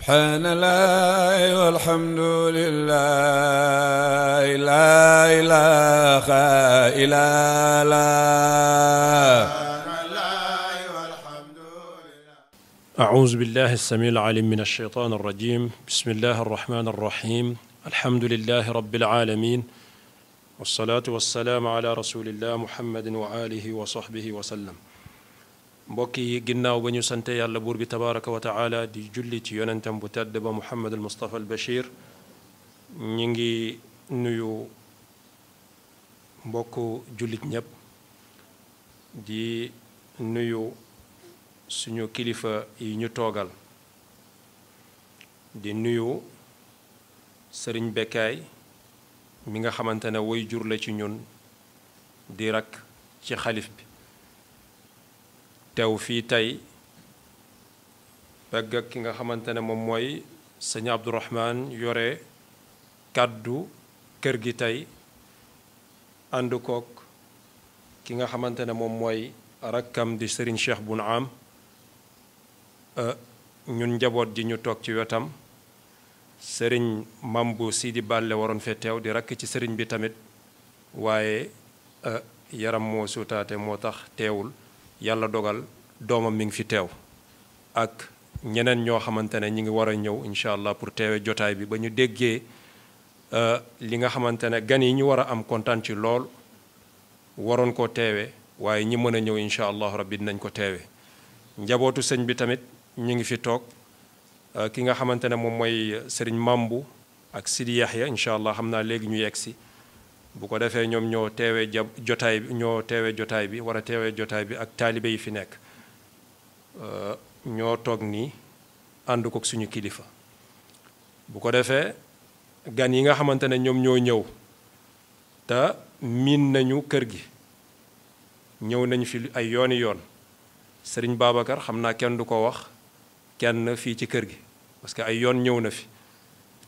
subhanallah walhamdulillah la ilaha illallah. أعوذ بالله السميع العليم من الشيطان الرجيم بسم الله الرحمن الرحيم الحمد لله رب العالمين والصلاة والسلام على رسول الله محمد وآله وصحبه وسلم. mbokk yi ginnaaw ba ñu sante yàlla buur bi tabaraka wa taala di julli ci yonentam bu tedd ba Muhammad al Mustafa al Bachir ñi ngi nuyu mbokk jullit ñépp di nuyu suñu kilifa yi ñu toogal di nuyu sëriñ Bekkaay mi nga xamante ne way jur la ci ñun di rakk ci xalif bi teew fii tey begg ak ki nga xamante ne moom mooy sëñ Abdourahman yore kàddu kër gi tey ànd kook ki nga xamante ne moom mooy rakkam di sëriñ Cheikh Bun Am ñun njaboot ji ñu toog ci wetam sëriñ Mambu Sidi Balle waroon fee teew di rakk ci sëriñ bi tamit waaye yaram moo suutaate moo tax teewul yàlla dogal doomam mi ngi fi teew ak ñeneen ñoo xamante ne ñi ngi war a ñëw incha allah pour teewe jotaay bi ba ñu déggee li nga xamante ne gan yi ñu war a am kontaan ci lool waroon koo teewe waaye ñi mën a ñëw incha allah rabbi dinañ ko teewe njabootu sëñ bi tamit ñu ngi fi toog ki nga xamante ne moom mooy sëriñ Mambu ak Sidi Yaxya incha allah xam naa léegi ñu yegg si bu ko defee ñoom ñoo teewee jotaay bi ñoo teewee jotaay bi war a teewee jotaay bi ak taalibe yi fi nekk ñoo toog nii ànd kook suñu kilifa bu ko defee gan yi nga xamante ne ñoom ñoo ñëw te miin nañu kër gi ñëw nañu fi ay yooni yoon sëriñ Babacar xam naa kenn du ko wax kenn fii ci kër gi parce que ay yoon ñëw na fi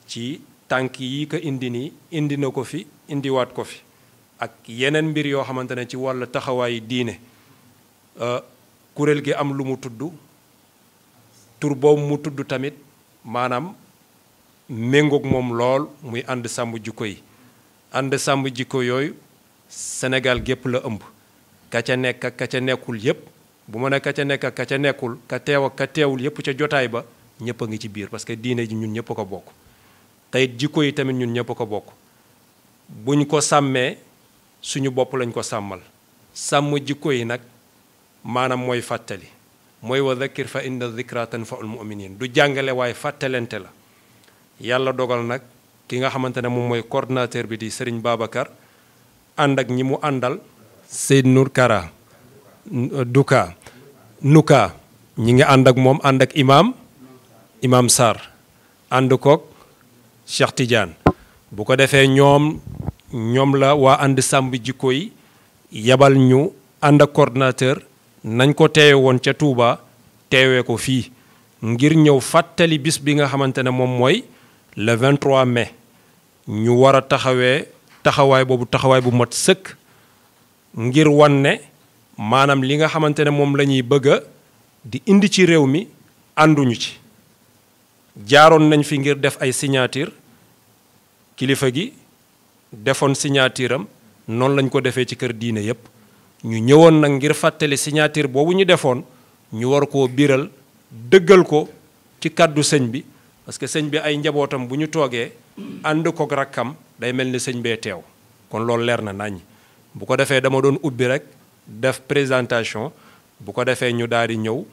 ci tànk yi ko indi nii indi na ko fi indiwaat ko fi ak yeneen mbir yoo xamante ne ci wàllu taxawaayu diine kuréel gi am lu mu tudd tur boobu mu tudd tamit maanaam méngoog moom lool muy ànd sàmm jikko yi ànd sàmm jikko yooyu Sénégal gépp la ëmb ka ca nekk ak ka ca nekkul yépp bu ma ne ka ca nekk ak ka ca nekkul ka teew ak ka teewul yépp ca jotaay ba ñépp a ngi ci biir parce que diine ji ñun ñépp a ko bokk tey jikko yi tamit ñun ñépp a ko bokk buñ ko sàmmee suñu bopp lañ ko sàmmal sàmm jikko yi nag maanaam mooy fàttali mooy wa dhakkir fa inna dhikra tanfa'ul mu'minin du jàngale waaye fàttalente la yàlla dogal nag ki nga xamante ne moom mooy coordinateur bi di Serigne Babacar ànd ak ñi mu àndal Seyd Nour Kara Duka Nuka ñi ngi ànd ak moom ànd ak imam Sarr ànd kook Cheikh Tidiane bu ko defee ñoom la waa ànd sàmm jikko yi yabal ñu ànd ak coordinateur nañ ko teewe woon ca Touba teewee ko fii ngir ñëw fàttali bis bi nga xamante ne moom mooy le 23 mai ñu war a taxawaay bu mat sëkk ngir wan ne maanaam li nga xamante ne moom la ñuy bëgg di indi ci réew mi ànduñu ci jaaroon nañ fi ngir def ay signature kilifa gi defoon signature am noonu lañ ko defee ci kër diine yépp ñu ñëwoon nag ngir fàttali signature boobu ñu defoon ñu war koo biral dëggal ko ci kàddu sëñ bi parce que sëñ bi ay njabootam bu ñu toogee ànd kook rakkam day mel ni sëñ bee teew kon loolu leer na nañ bu ko defee dama doon ubbi rek def présentation bu ko defee ñu daal di ñëw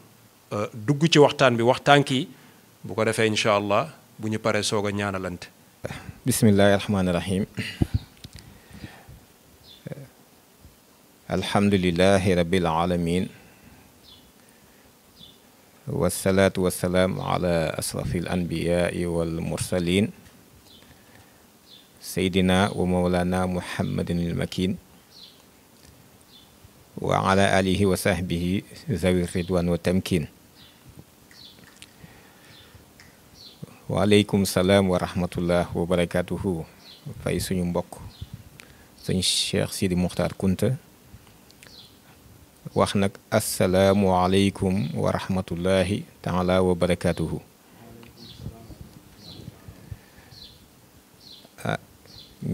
dugg ci waxtaan bi waxtaan kii bu ko defee incha allah bu ñu paree soog a ñaanalante bismillahi rahmaani rahim alhamdulilahi rabbil alamin wasalaatu wasalaam ala asrafi al anbiyaai wal mursalin seydina wa mawlana muhammadin al makin wa ala alihi wa sahbihi zawi ridwan wa tamkin waaleykum salaam wa rahmatullah wa barakatuhu fay suñu mbokk sëñ Cheikh Sidi Muxtaar Kunta wax nag asalaamu aleykum wa rahmatullahi taala wa barakatuhu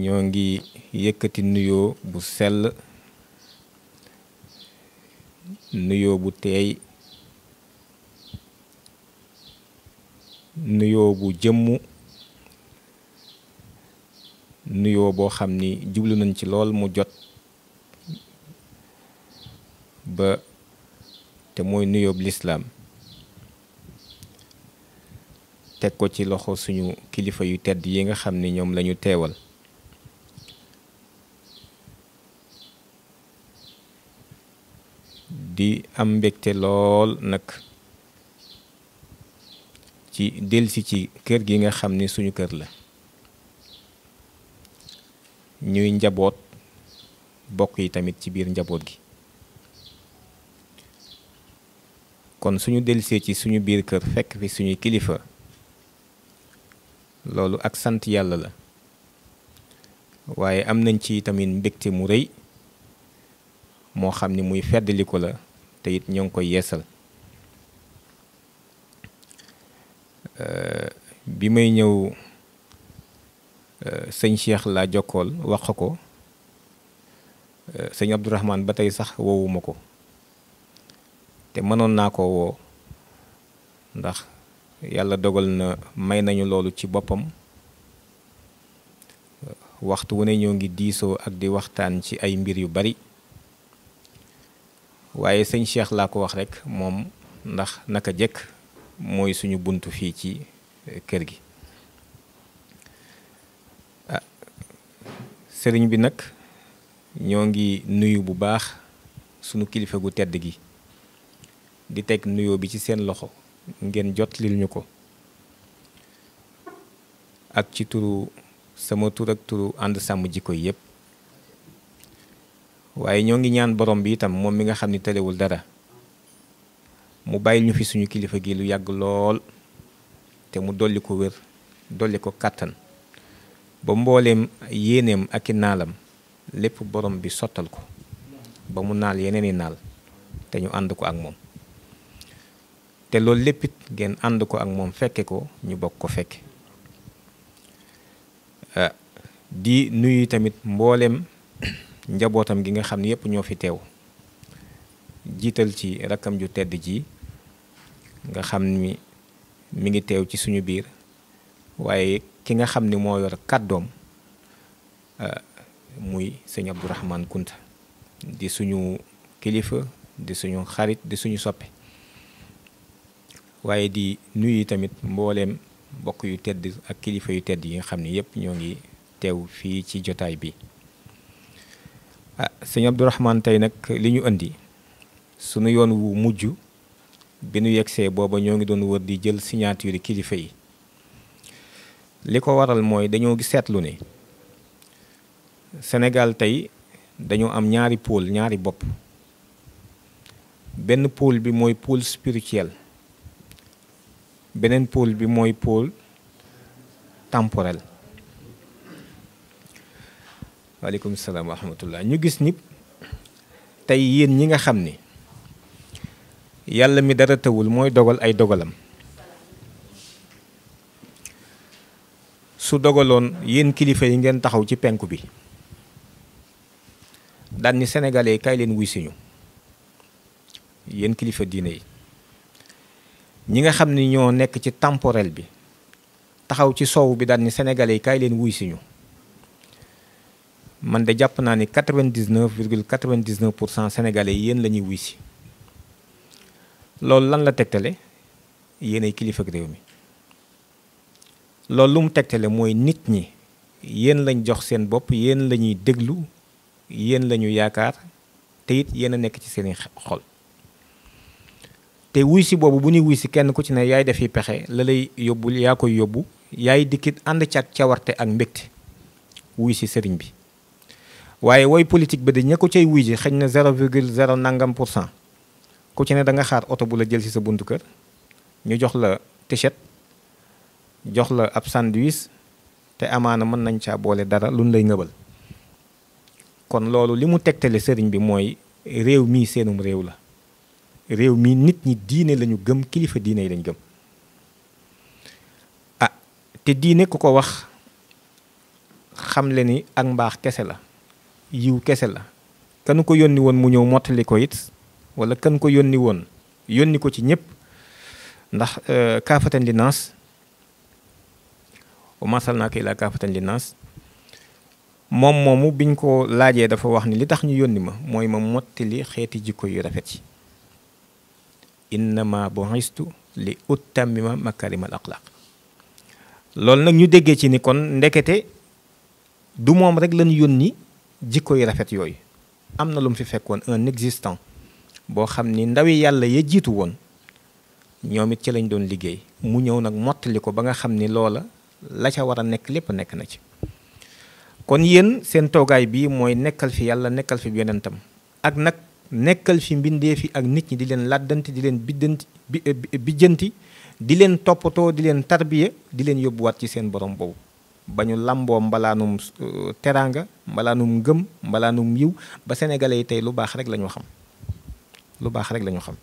ñoo ngi yëkkati nuyoo bu sell, nuyoo bu teey, nuyoo bu jëmmu, nuyoo boo xam ni jublu nañ ci lool mu jot ba te mooy nuyoo bu lislaam teg ko ci loxo suñu kilifa yu tedd yi nga xam ni ñoom lañu teewal. di am mbégte lool nag ci delsi ci kër gi nga xam ni suñu kër la, ñuy njaboot bokk yi tamit ci biir njaboot gi. kon suñu delsee ci suñu biir kër fekk fi suñuy kilifa, loolu ak sant yàlla la, waaye am nañ ci tamit mbégte mu rëy moo xam ni muy feddaliku la te it ñoo ngi koy yeesal. bi may ñëw sëñ Cheikh laa jokkool wax ko, sëñ Abdourahmane ba tey sax woowuma ko, te mënoon naa ko woo ndax yàlla dogal na may nañu loolu ci boppam. waxtu wu ne ñoo ngi diisoo ak di waxtaan ci ay mbir yu bari, waaye sëñ Cheikh laa ko wax rekk moom, ndax naka jekk mooy suñu buntu fii ci kër gi. sëriñ bi nag ñoo ngi nuyu bu baax sunu kilifa gu tedd gi, di teg nuyoo bi ci seen loxo ngeen jotlil ñu ko, ak ci turu sama tur ak turu ànd sàmm jikko yépp. waaye ñoo ngi ñaan borom bi itam moom mi nga xam ni tëlewul dara, mu bàyyil ñu fi suñu kilifa gi lu yàgg lool, te mu dolli ko wér, dolli ko kàttan ba mbooleem yéeneem ak i naalam lépp borom bi sottal ko ba mu naal yeneen i naal, te ñu ànd ko ak moom. te loolu léppit ngeen ànd ko ak moom, fekke ko, ñu bokk ko fekke. di nuyu tamit mbooleem njabootam gi nga xam ne yépp ñoo fi teew, jiital ci rakkam ju tedd ji nga xam ni mi ngi teew ci suñu biir, waaye ki nga xam ni moo yor kàddoom muy sëñ Abdourahmane Kunta, di suñu kilifa, di suñu xarit, di suñu soppe. waaye di nuyu tamit mbooleem mbokk yu tedd ak kilifa yu tedd yi nga xam ni yépp ñoo ngi teew fii ci jotaay bi. sëñ Abdourahmane tey nag li ñu indi sunu yoon wu mujj bi nu yegsee booba ñoo ngi doon wër di jël signature kilifa yi. li ko waral mooy dañoo seetlu ne Sénégal tey dañoo am ñaari pôle, ñaari bopp. benn pôle bi mooy pôle spirituel, beneen pôle bi mooy pôle temporel. waaleykum salaam wa rahmatullah. ñu gis ni tey yéen ñi nga xam ni yàlla mi dara tawul mooy dogal ay dogalam, su dogaloon yéen kilifa yi ngeen taxaw ci penku bi daan ni sénégalais kay leen wuy siñu, yéen kilifa diine yi. ñi nga xam ni ñoo nekk ci temporel bi taxaw ci soow bi daan ni sénégalais kay leen wuy siñu, man de jàpp naa ni 99,99% sénégalais yéen la ñuy wuy si. loolu lan la tegtale? yéen ay kilifa ak réew mi. loolu lu mu tegtale mooy nit ñi yéen lañ jox seen bopp, yéen la ñuy déglu, yéen la ñu yaakaar, te it yéen a nekk ci seeni xol. te wuy si boobu bu ñuy wuy si kenn ku ci ne yaay defi pexe la lay yóbbul, yaa koy yóbbu, yaay dikkit ànd ci ak cawarte ak mbégte wuy si sëriñ bi. waaye woy politique ba de ña ko cay wuy ji xëy na 0,0 nangam %, ku ci ne da nga xaar oto bu la jël ci sa buntu kër, ñu jox la t-shirt, jox la ab sandwich, te amaana mën nañ caa boole dara luñ lay ngëbal. kon loolu li mu tegtale sëriñ bi mooy réew mii seenum réew la. réew mii nit ñi diine lañu gëm, kilifa diine yi lañ gëm. te diine ku ko wax xam le ni ak mbaax kese la yiw kese la kanu ko yónni woon mu ñëw mottali ko it wala kan ko yónni woon yónni ko ci ñëpp ndax kaafatan li naas wa maa arsalnaaka illaa kaafatan li naas moom moomu biñ ko laajee dafa wax ni li tax ñu yónni ma mooy ma mottali xeeti jikko yu rafet yi innama bu'istu li utammima makarimal axlaaq loolu nag ñu déggee ci ni kon ndekete du moom rek lañu yónni jikko yu rafet yooyu am na lu mu fi fekkoon un existant boo xam ni ndawi yàlla ya jiitu woon ñoom it ci lañ doon liggéey mu ñëw nag mottali ko ba nga xam ni loola la ca war a nekk lépp nekk na ci kon yéen seen toogaay bii mooy nekkal fi yàlla nekkal fi yonentam ak nag nekkal fi mbindee fi ak nit ñi di leen làddanti di leen bijjanti di leen toppatoo di leen tarbiya di leen yóbbuwaat ci seen borom boobu ba ñu làmboo mbalaanum teraanga mbalaanum ngëm mbalaanum yiw ba sénégalais yi tey lu baax rek la ñu xam lu baax rek la ñu xam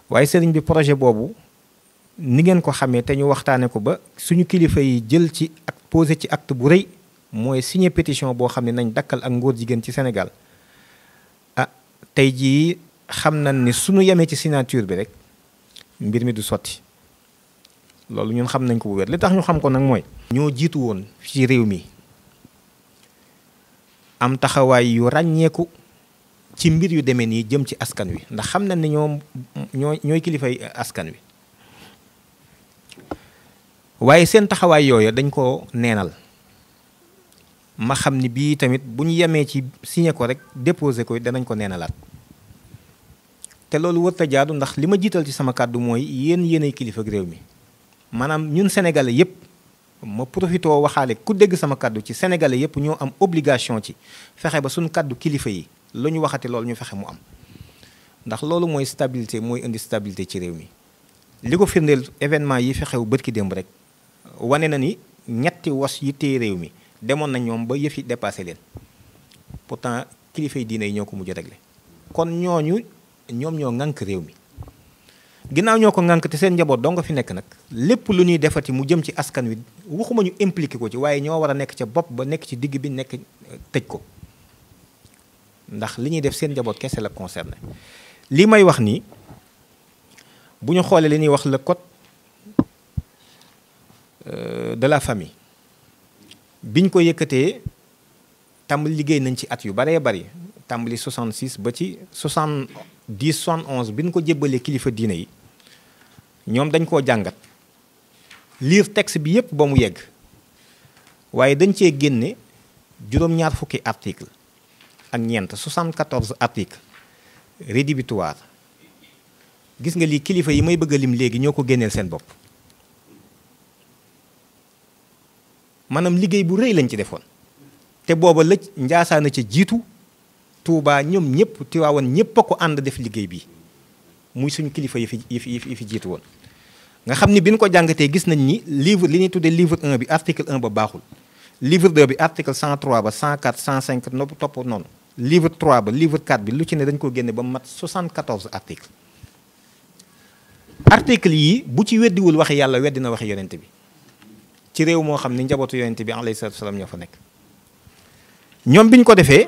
waaye sëriñ bi projet boobu ni ngeen ko xamee te ñu waxtaane ko ba suñu kilifa yi jël ci ak posé ci acte bu rëy mooy signé pétition boo xam ne nañ dakkal ak ngóor jigéen ci Sénégal ah tey jii xam nañ ni suñu yemee ci signature bi rek mbir mi du sotti loolu ñun xam nañ ko bu wér li tax ñu xam ko nag mooy ñoo jiitu woon ci réew mi am taxawaay yu ràññeeku ci mbir yu demee nii jëm ci askan wi ndax xam nañ ne ñooy kilifay askan wi waaye seen taxawaay yooyu dañ ko neenal ma xam ni bii tamit bu ñu yemee ci signé ko rek déposé ko danañ ko neenalaat te loolu wërta jaadu ndax li ma jiital ci sama kàddu mooy yéenay kilifa ak réew mi maanaam ñun sénégalais yépp ma profitoo waxaale ku dégg sama kàddu ci sénégalais yépp ñoo am obligation ci fexe ba suñu kàddu kilifa yi lu ñu waxati loolu ñu fexe mu am ndax loolu mooy stabilité mooy indi stabilité ci réew mi li ko firndeel événement yi fi xew bët ki démb rek wane na ni ñetti was yi téye réew mi demoon na ñoom ba yëf yi dépassé leen pourtant kilifa yi diine yi ñoo ko mujj réglé kon ñoom ñoo ŋànk réew mi ginnaaw ñoo ko ŋànk te seen njaboot doo nga fi nekk nag lépp lu ñuy defati mu jëm ci askan wi waxuma ñu impliqué ko ci waaye ñoo war a nekk ca bopp ba nekk ci digg bi nekk tëj ko ndax li ñuy def seen njaboot kese la concerné li may wax nii bu ñu xoolee li ñuy wax le code de la famille biñ ko yëkkatee tàmbali liggéey nañ ci at yu baree bari tàmbali 66 ba ci 70 71 bi ñu ko jébbalee kilifa diine yi ñoom dañ koo jàngat lire texte bi yépp ba mu yegg waaye dañ cee génne juróom-ñaar fukki article ak ñeent 74 article rédhibitoire gis nga lii kilifa yi may bëgg a lim léegi ñoo ko génneel seen bopp maanaam liggéey bu rëy lañ ci defoon te booba la Njaasaan ca jiitu Tuubaa ñoom ñëpp Tiwaawan ñëpp a ko ànd def liggéey bi muy suñu kilifa yi fi jiitu woon nga xam ni bi ñu ko jàngatee gis nañ ni livre li ñuy tuddee livre 1 bi article 1 ba baaxul livre 2 bi article 103 ba 104 105 no topp noonu livre 3 ba livre 4 bi lu ci ne dañ ko génne ba mat 74 article article yi bu ci weddiwul waxi yàlla weddi na waxi yonent bi ci réew moo xam ni njabootu yonent bi alayhi salaatu wasalaam ñoo fa nekk ñoom bi ñu ko defee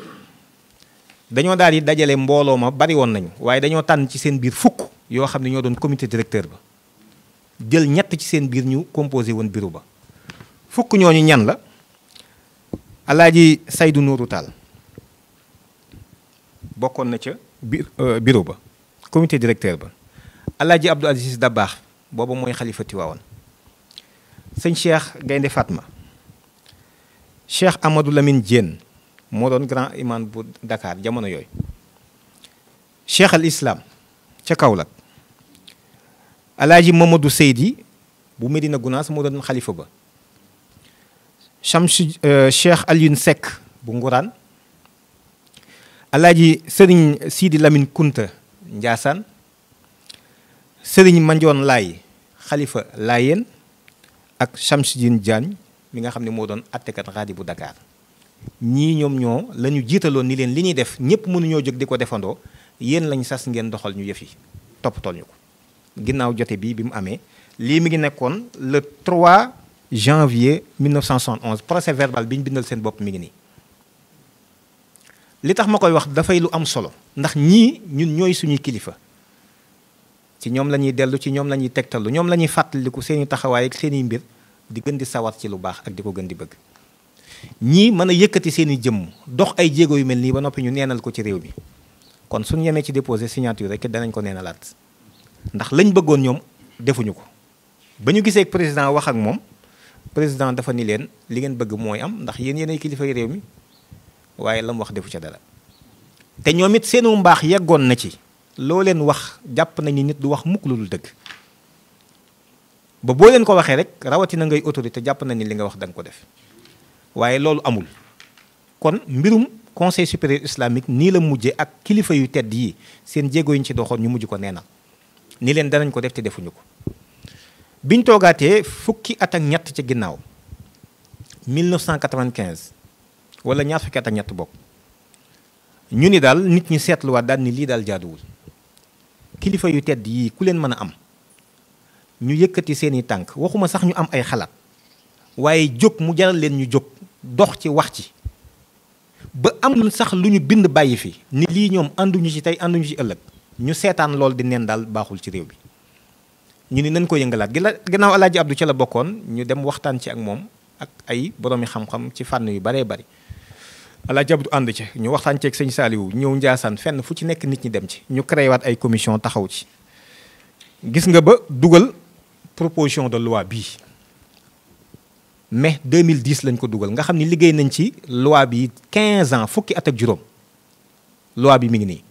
dañoo daal di dajale mbooloo ma bari woon nañu waaye dañoo tànn ci seen biir fukk yoo xam ne ñoo doon comité directeur ba jël ñett ci seen biir ñu composé woon bureau ba fukk ñooñu ñan la alaaji Saydu Nuuru Taal bokkoon na ca bureau ba comité directeur ba alaaji Abdou Aziz Dabaax booba mooy xalifa Tiwaawan sëñ Cheikh Gaynde Fatma Cheikh Amadou Lamine Diène moo doon grand imam bu Dakar jamono yooyu Cheikh al Islam ca Kaolack alaaji Mamadou Seydi bu Medina Gounass moo doon xalifa ba Chamsu Cheikh Alioune Seck bu Ngourane alaaji Sëriñ Sidi Lamine Kunta Ndiassane Sëriñ Mandione Laye xalifa Layeen ak Chamsidine Diagne mi nga xam ne moo doon attekat raadi bu Dakar ñii ñoom ñoo la ñu jiitaloon ni leen li ñuy def ñëpp mënuñoo jóg di ko defandoo yéen lañ sas ngeen doxal ñu yëf yi toppatool ñu ko ginnaaw jote bi mu amee lii mi ngi nekkoon le 3 janvier 1971 procès verbal bi ñu bindal seen bopp mi ngi nii. li tax ma koy wax dafay lu am solo ndax ñii ñun ñooy suñuy kilifa ci ñoom la ñuy dellu ci ñoom la ñuy tegtalu ñoom la ñuy fàttaliku seeni taxawaay ak seeni mbir di gën di sawar ci lu baax ak di ko gën di bëgg. ñii mën a yëkkati seeni jëmm dox ay jéego yu mel nii ba noppi ñu neenal ko ci réew mi kon suñu yemee ci déposé signature rek danañ ko neenalaat ndax lañ bëggoon ñoom defuñu ko. ba ñu gisee président wax ak moom président dafa ni leen li ngeen bëgg mooy am ndax yéenay kilifa yi réew mi waaye la mu wax defu ca dara te ñoom it seenu mbaax yeggoon na ci loo leen wax jàpp nañu nit du wax mukk lu dul dëgg ba boo leen ko waxee rek rawatina ngay autorité jàpp na ni li nga wax da nga ko def waaye loolu amul. kon mbirum conseil supérieur islamique nii la mujje ak kilifa yu tedd yi seen jéego yi ñu ci doxoon ñu mujj ko neenal ni leen danañ ko def te defuñu ko. biñ toogaatee fukki at ak ñett ci ginnaaw 1995 wala ñaar fukki at ak ñett bokk ñu ni daal nit ñi seetluwaat daal ni lii daal jaaduwul kilifa yu tedd yii ku leen mën a am ñu yëkkati seeni tànk waxuma sax ñu am ay xalaat waaye jóg mu jaral leen ñu jóg dox ci wax ci ba am sax lu ñu bind bàyyi fi ni lii ñoom ànduñu ci tey ànduñu ci ëllëg ñu seetaan lool di neen daal baaxul ci réew bi ñu ni nañ ko yëngalaat ginnaaw Alaaji Abdou ca la bokkoon ñu dem waxtaan ci ak moom ak ay boroomi xam-xam ci fànn yu baree bari Alaaji Abdou ànd ci ñu waxtaan ci ak sëñ Saaliwu ñëw Njaasaan fenn fu ci nekk nit ñi dem ci ñu créé waat ay commission taxaw ci gis nga ba dugal proposition de loi bii mai 2010 lañ ko dugal nga xam ni liggéey nañ ci loi bi 15 ans fukki at ak juróom loi bi mi ngi nii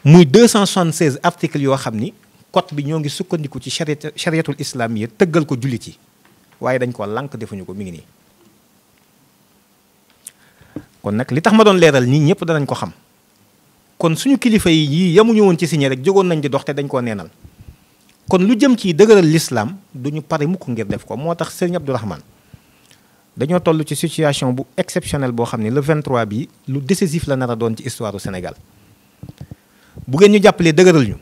muy 276 articles yoo xam ni code bi ñoo ngi sukkandiku ci chariatul islamiyya tëggal ko jullit yi waaye dañ ko lànk defuñu ko mi ngi nii. kon nag li tax ma doon leeral nii ñëpp danañ ko xam kon suñu kilifa yi yii yamuñu woon ci signé rek jógoon nañ di dox te dañ koo neenal kon lu jëm ci dëgëral l'islam duñu pare mukk ngir def ko moo tax Serigne Abdourahmane dañoo toll ci situation bu exceptionnelle boo xam ne le 23 bi lu décisif la nar a doon ci histoire du Sénégal bu ngeen ñu jàppalee dëgëral ñu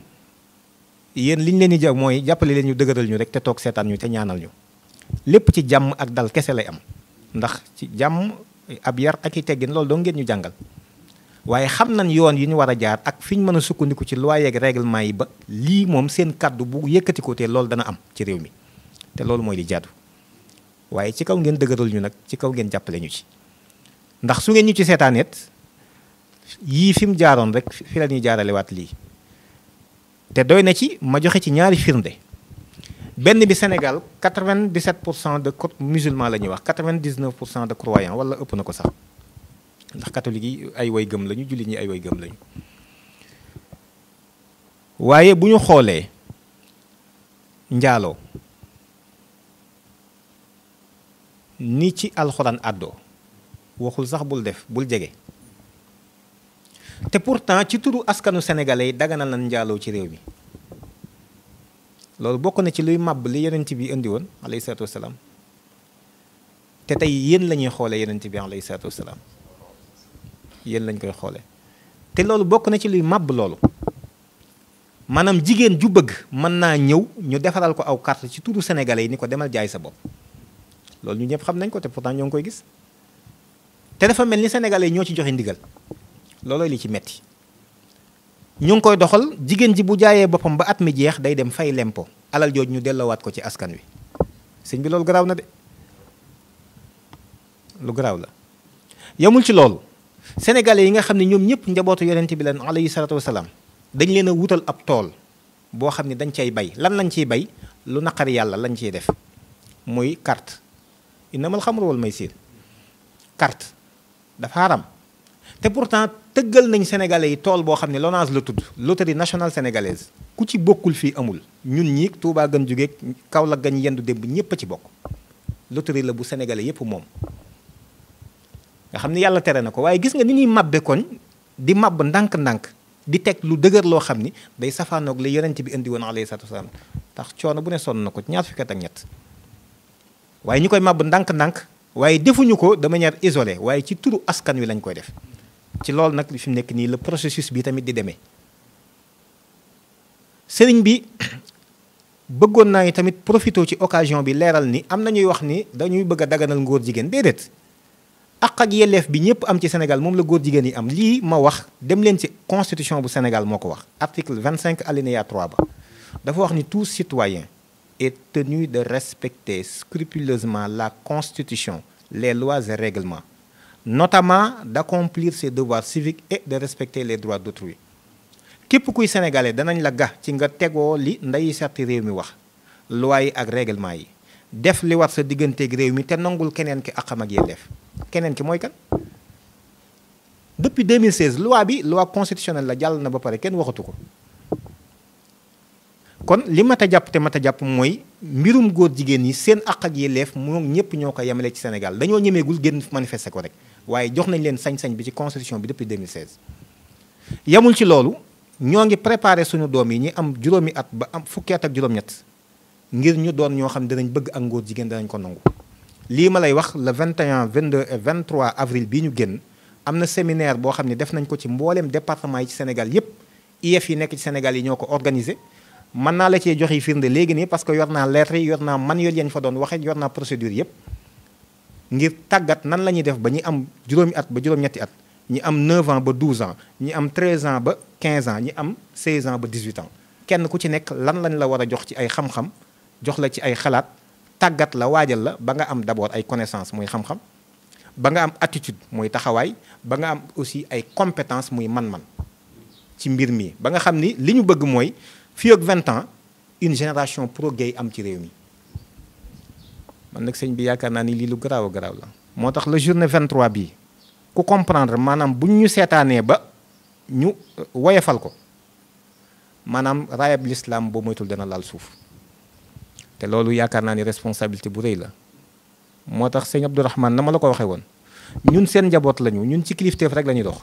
yéen liñ leen di jàpp mooy jàppale leen ñu dëgëral ñu rek te toog seetaan ñu te ñaanal ñu lépp ci jàmm ak dal kese lay am ndax ci jàmm ab yar ak i teggin loolu doo ngeen ñu jàngal waaye xam nañ yoon yi ñu war a jaar ak fi ñu mën a sukkandiku ci loi yeeg règlement yi ba lii moom seen kàddu bu yëkkati ko te loolu dana am ci réew mi te loolu mooy li jaadu waaye ci kaw ngeen dëgëral ñu nag ci kaw ngeen jàppale ñu ci ndax su ngeen ñu ci seetaaneet yii fi mu jaaroon rek fi la ñuy jaaralewaat lii te doy na ci ma joxe ci ñaari firnde benn bi Sénégal 97% de musulmans la ñuy wax 99% de croyants wala ëpp na ko sax ndax catholique yi ay way gëm lañu jullit ñi ay way gëm lañu waaye bu ñu xoolee njaaloo ni ci alxuraan àddoo waxul sax bul def bul jege te pourtant ci turu askanu sénégalais yi daganal nañ njaaloo ci réew mi loolu bokk na ci luy màbb li yonent bi indi woon alayhi salaatu wasalaam te tey yéen la ñuy xoolee yonent bi alayhi salaatu wasalaam yéen lañ koy xoolee te loolu bokk na ci luy màbb loolu maanaam jigéen ju bëgg mën naa ñëw ñu defaral ko aw carte ci turu sénégalais yi ni ko demal jaay sa bopp loolu ñu ñëpp xam nañ ko te pourtant ñoo ngi koy gis te dafa mel ni sénégalais yi ñoo ci joxe ndigal loolooy li ci metti ñu ngi koy doxal jigéen ji bu jaayee boppam ba at mi jeex day dem fay lempo alal jooj ñu delloowaat ko ci askan wi sëñ bi loolu garaaw na de lu garaaw la yamul ci loolu sénégalais yi nga xam ne ñoom ñëpp njabootu yonent bi lan alayhi salaatu wasalaam dañ leen a wutal ab tool boo xam ne dañ cay bay lan lañ ciy bay lu naqari yàlla lañ ciy def muy carte innamal xamru wal maysir carte dafa haram te pourtant tëggal nañ sénégalais yi tool boo xam ne LONASE la tudd loterie nationale sénégalaise ku ci bokkul fii amul ñun ñii Touba gën jóge Kaolack gañ yendu démb ñëpp a ci bokk loterie la bu sénégalais yépp moom nga xam ne yàlla tere na ko waaye gis nga ni ñuy mabbe koñ di mabb ndànk-ndànk di teg lu dëgër loo xam ni day safaanoog li yonent bi indi woon alayhi salaatu wasalaam tax coono bu ne sonn na ko ñaar fukki at ak ñett waaye ñu koy mabb ndànk-ndànk waaye defuñu ko de manière isolée waaye ci turu askan wi lañ koy def ci loolu nag fi mu nekk nii le processus bi tamit di demee sëriñ bi bëggoon naa ni tamit profité ci occasion bi leeral ni am na ñuy wax ni dañuy bëgg a daganal ngóor jigéen déedéet àq ak yelleef bi ñëpp am ci Sénégal moom la góor jigéen yi am lii ma wax dem leen ci constitution bu Sénégal moo ko wax article 25 alinéa 3 ba dafa wax ni tout citoyen est tenu de respecter scrupuleusement la constitution les lois et règlements notamment d'accomplir ses devoirs civiques et de respecter les droits d'autrui képp kuy sénégalais danañ la ga ci nga tegoo li ndeyi sarti réew mi wax loi yi ak règlement yi def li war sa digganteeg réew mi te nangul keneen ki àqam ak yelleef keneen ki mooy kan depuis 2016 loi constitutionnelle la jàll na ba pare kenn waxatu ko kon li mat a jàpp te mat a jàpp mooy mbirum góor jigéen yi seen àq ak yelleef moom ñëpp ñoo ko yemale ci Sénégal dañoo ñemeegul génn manifester ko rek waaye jox nañ leen sañ-sañ bi ci constitution bi depuis 2016 yemul ci loolu ñoo ngi préparé suñu doom yi ñi am juróomi at ba am fukki at ak juróom-ñett ngir ñu doon ñoo xam danañ bëgg ak ngóor jigéen danañ ko nangu lii ma lay wax le 21 22 et 23 avril bii ñu génn am na séminaire boo xam ne def nañ ko ci mbooleem département yi ci Sénégal yépp IEF yi nekk ci Sénégal yi ñoo ko organisé mën naa la cee jox yi firnde léegi nii parce que yor naa lettre yi yor naa manuel yañ fa doon waxe yor naa procédure yépp ngir tàggat nan la ñuy def ba ñi am juróomi at ba juróom-ñetti at ñi am 9 ans ba 12 ans ñi am 13 ans ba 15 ans ñi am 16 ans ba 18 ans kenn ku ci nekk lan lañ la war a jox ci ay xam-xam jox la ci ay xalaat tàggat la waajal la ba nga am d'abord ay connaissances muy xam-xam ba nga am attitude mooy taxawaay ba nga am aussi ay compétences muy man-man ci mbir mi ba nga xam ni li ñu bëgg mooy fii ak 20 ans une génération pro-gay am ci réew mi man nag sëñ bi yaakaar naa ni lii lu garaaw a garaaw la moo tax la journée 23 bii ku comprendre maanaam buñ ñu seetaanee ba ñu woyefal ko maanaam raayab l'islam boo moytul dana laal suuf te loolu yaakaar naa ni responsabilité bu rëy la moo tax sëñ Abdourahmane na ma la ko waxee woon ñun seen njaboot lañu ñun ci kilifteef rek la ñuy dox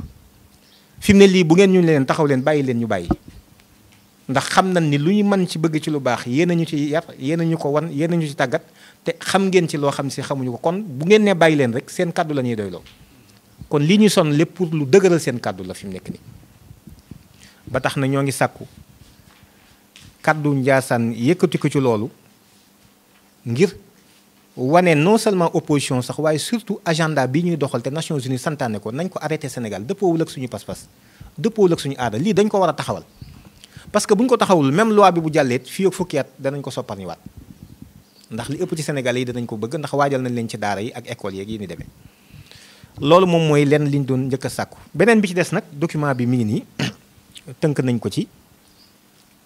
fi mu ne lii bu ngeen ñu leen taxaw leen bàyyi leen ñu bàyyi ndax xam nañ ni lu ñu mën ci bëgg ci lu baax yéen a ñu ci yar yéen a ñu ko wan yéen a ñu ci tàggat te xam ngeen ci loo xam si xamuñu ko kon bu ngeen ne bàyyi leen rek seen kàddu la ñuy doyloo kon lii ñu sonn lépp pour lu dëgëral seen kàddu la fi mu nekk nii ba tax na ñoo ngi sàkku kàddu Njaasaan yëkkati ko ci loolu ngir wane non seulement opposition sax waaye surtout agenda bi ñuy doxal te Nations Unies santaane ko nañ ko arrêté Sénégal dëppoowul ak suñu pas-pas dëppoowul ak suñu aada lii dañ ko war a taxawal parce que bu ñu ko taxawul même loi bi bu jàllee fii ak fukki at danañ ko sopparniwaat ndax li ëpp ci Sénégalais yi danañ ko bëgg ndax waajal nañ leen ci daara yi ak école yeeg yi ni demee loolu moom mooy lenn liñ doon njëkk a sàkku beneen bi ci des nag document bi mi ngi nii tënk nañ ko ci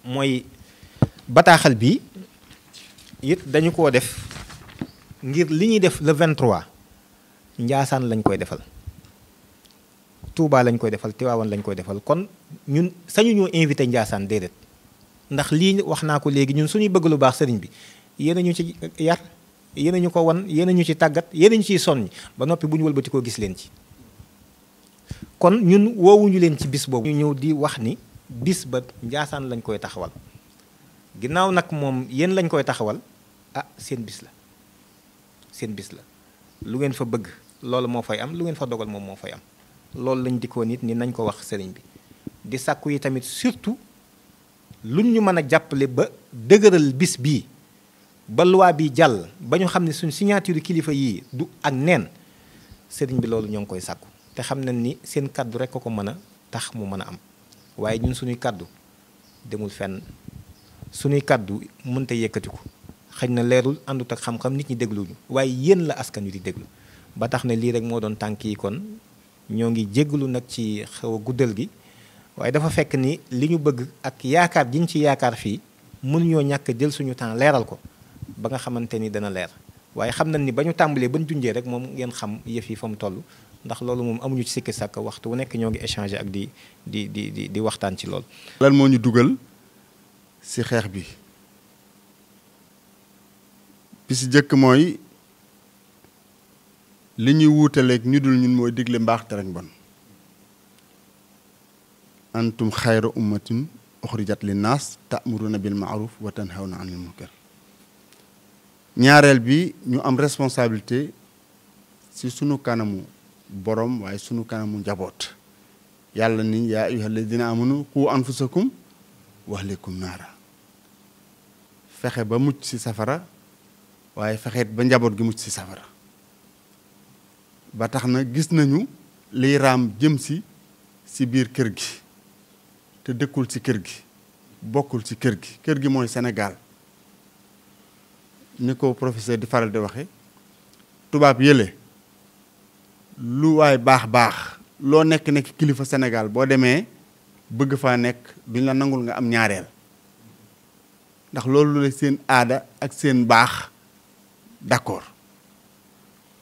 mooy bataaxal bi it dañu koo def ngir li ñuy def le 23 Njaasaan lañ koy defal Touba lañ koy defal Tiwaawan lañ koy defal kon ñun sañu ñoo invité Njaasaan déedéet ndax lii wax naa ko léegi ñun suñuy bëgg lu baax sëriñ bi yéen a ñu ci yar yéen a ñu ko wan yéen a ñu ci tàggat yéen a ñu ciy sonn ba noppi bu ñu wëlbati koo gis leen ci kon ñun woowuñu leen ci bis boobu ñu ñëw di wax ni bis ba Njaasaan lañ koy taxawal ginnaaw nag moom yéen lañ koy taxawal ah seen bis la seen bis la lu ngeen fa bëgg loolu moo fay am lu ngeen fa dogal moom moo fay am loolu lañ dikkoo nit ni nañ ko wax sëriñ bi di sàkku yi tamit surtout luñ ñu mën a jàppale ba dëgëral bis bii ba loi bi jàll ba ñu xam ne suñ signature kilifa yii du ak neen sëriñ bi loolu ñoo ngi koy sàkku te xam nañ ni seen kàddu rek ko mën a tax mu mën a am waaye ñun suñuy kàddu demul fenn suñuy kàddu mënta yëkkatiku xëy na leerul àndut ak xam-xam nit ñi dégluñu waaye yéen la askan wi di déglu ba tax na lii rek moo doon tànk yi kon ñoo ngi jégalu nag ci xew a guddal gi waaye dafa fekk ni li ñu bëgg ak yaakaar jiñ ci yaakaar fii mënuñoo ñàkk jël suñu temps leeral ko ba nga xamante ni dana leer waaye xam nañ ni ba ñu tàmbalee ba ñu junjee rek moom ngeen xam yëf yi fa mu toll ndax loolu moom amuñu ci sikki sàkk waxtu wu nekk ñoo ngi échanger ak di waxtaan ci loolu. lan moo ñu dugal ci xeex bi si jëkk mooy li ñuy wuutaleeg ñu dul ñun mooy digle mbaax tere mbon antum xayra ummatin uxrijat linnaas ta'muruna bil ma'ruf wa tanhawna anil munkar ñaareel bi ñu am responsabilité ci sunu kanamu borom waaye sunu kanamu njaboot yàlla ni yaa ayyuhal ladina amanu qu anfusakum wa ahlikum naara fexe ba mucc ci safara waaye fexeet ba njaboot gi mucc ci safara ba tax na gis nañu liy raam jëm ci biir kër gi te dëkkul ci kër gi bokkul ci kër gi mooy Sénégal ni ko professeur di faral di waxe tubaab yële lu waay baax loo nekk kilifa Sénégal boo demee bëgg faa nekk duñ la nangul nga am ñaareel ndax loolu la seen aada ak seen baax d'accord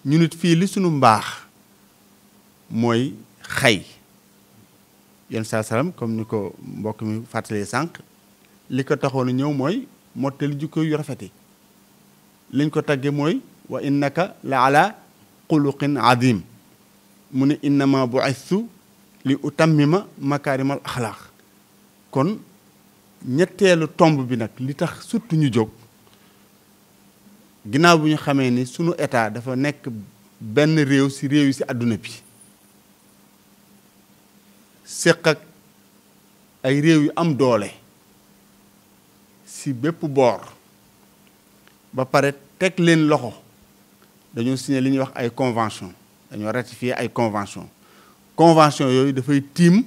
ñu nit fii li sunu mbaax mooy xay yenn saa salaam comme ni ko mbokk mi fàttalee sànq li ko taxoon a ñëw mooy mottali jikko yu rafet yi liñ ko tagge mooy wa innaka la ala xuluqin azim mu ne innama bu'istu li utammima makaarimal axlaaq kon ñetteelu tomb bi nag li tax surtout ñu jóg ginnaaw bu ñu xamee ni sunu état dafa nekk benn réew ci réew yi ci àdduna bi séq ak ay réew yu am doole ci bépp boor ba pare teg leen loxo dañoo signé li ñuy wax ay convention dañoo ratifié ay convention yooyu dafay tiim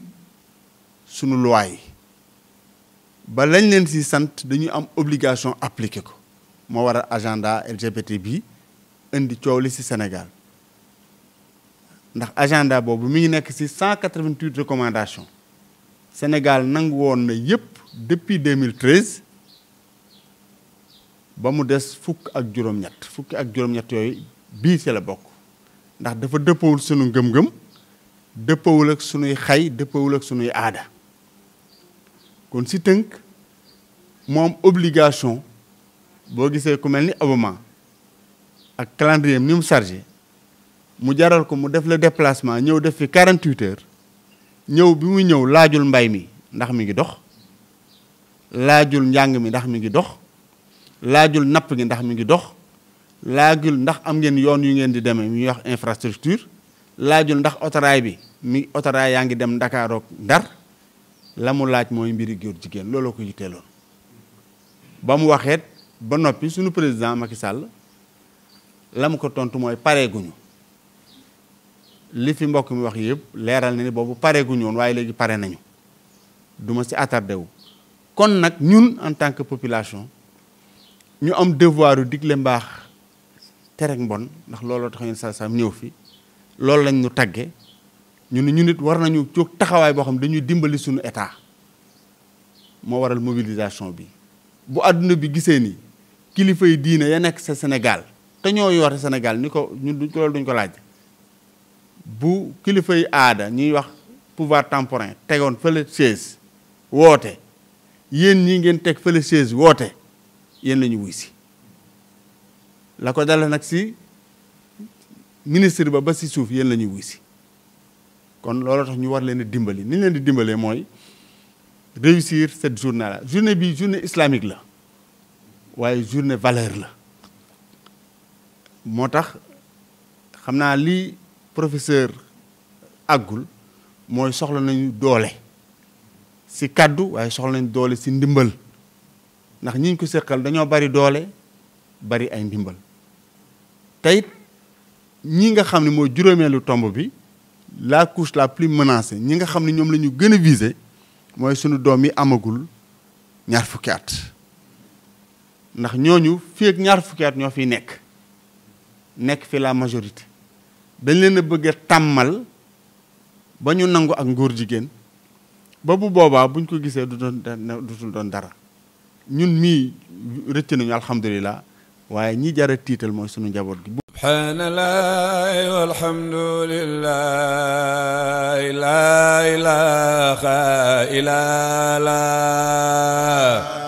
sunu loi yi ba lañ leen ci sant dañuy am obligation appliquer ko moo waral agenda LGBT bi indi coow li ci Sénégal ndax agenda boobu mi ngi nekk ci 188 recommandations Sénégal nangu woon na yépp depuis 2013 ba mu des fukk ak juróom-ñett yooyu bii ci la bokk ndax dafa dëppawul sunu ngëm-ngëm dëppawul ak sunuy xay dëppawul ak sunuy aada kon ci tënk moom obligation boo gisee ku mel ni Obama ak calendrier ni mu chargé mu jaral ko mu def le déplacement ñëw def fi 48 heures ñëw bi mu ñëw laajul mbay mi ndax mi ngi dox laajul njàng mi ndax mi ngi dox laajul napp gi ndax mi ngi dox laajul ndax am ngeen yoon yu ngeen di demee mi ñuy wax infrastructure laajul ndax autorail bi autorail yaa ngi dem Dakar ak Ndar la mu laaj mooy mbiri góor jigéen looloo ko yitteeloon ba mu waxeet ba noppi suñu président Macky Sall la mu ko tontu mooy pareeguñu li fi mbokk mi wax yëpp leeral na ni boobu pareeguñu woon waaye léegi pare nañu duma ci attardé wu kon nag ñun en tant que population ñu am devoir yu digle mbaax tere mbon ndax looloo tax ngeen saa ñëw fi loolu lañ ñu tagge ñu ne ñu nit war nañu jóg taxawaay boo xam dañuy dimbali suñu état moo waral mobilisation bi bu àdduna bi gisee ni kilifa yi diine ya nekk sa Sénégal te ñoo yore Sénégal ni ko ñun duñ ko laaj bu kilifa yi aada ñuy wax pouvoir temporain tegoon fële chaise woote yéen ñi ngeen teg fële chaise woote yéen la ñu wuy si la ko dala nag si ministre ba si suuf yéen la ñuy wuy si kon loolu tax ñu war leen a dimbali ni ñu leen di dimbalee mooy réussir cette journée là journée bi journée islamique la waaye journée valeur la moo tax xam naa lii professeur àggul mooy soxla nañu doole si kàddu waaye soxla nañu doole si ndimbal ndax ñi ñu ko seqal dañoo bari doole bari ay ndimbal teyit ñi nga xam ne mooy juróomeelu tomb bi la couche la plus menacée ñi nga xam ne ñoom la ñu gën a viser mooy sunu doom yi amagul ñaar fukki at ndax ñooñu fii ak ñaar fukki at ñoo fiy nekk fi la majorité dañ leen a bëgg a tàmmal ba ñu nangu ak ngóor jigéen ba bu boobaa buñ ko gisee dutul doon dara ñun mii rëcc nañu alhamdulilah waaye ñi jara tiital mooy sunu njaboot gi. subhaanallahi walhamdulillahi la ilaha illa Allah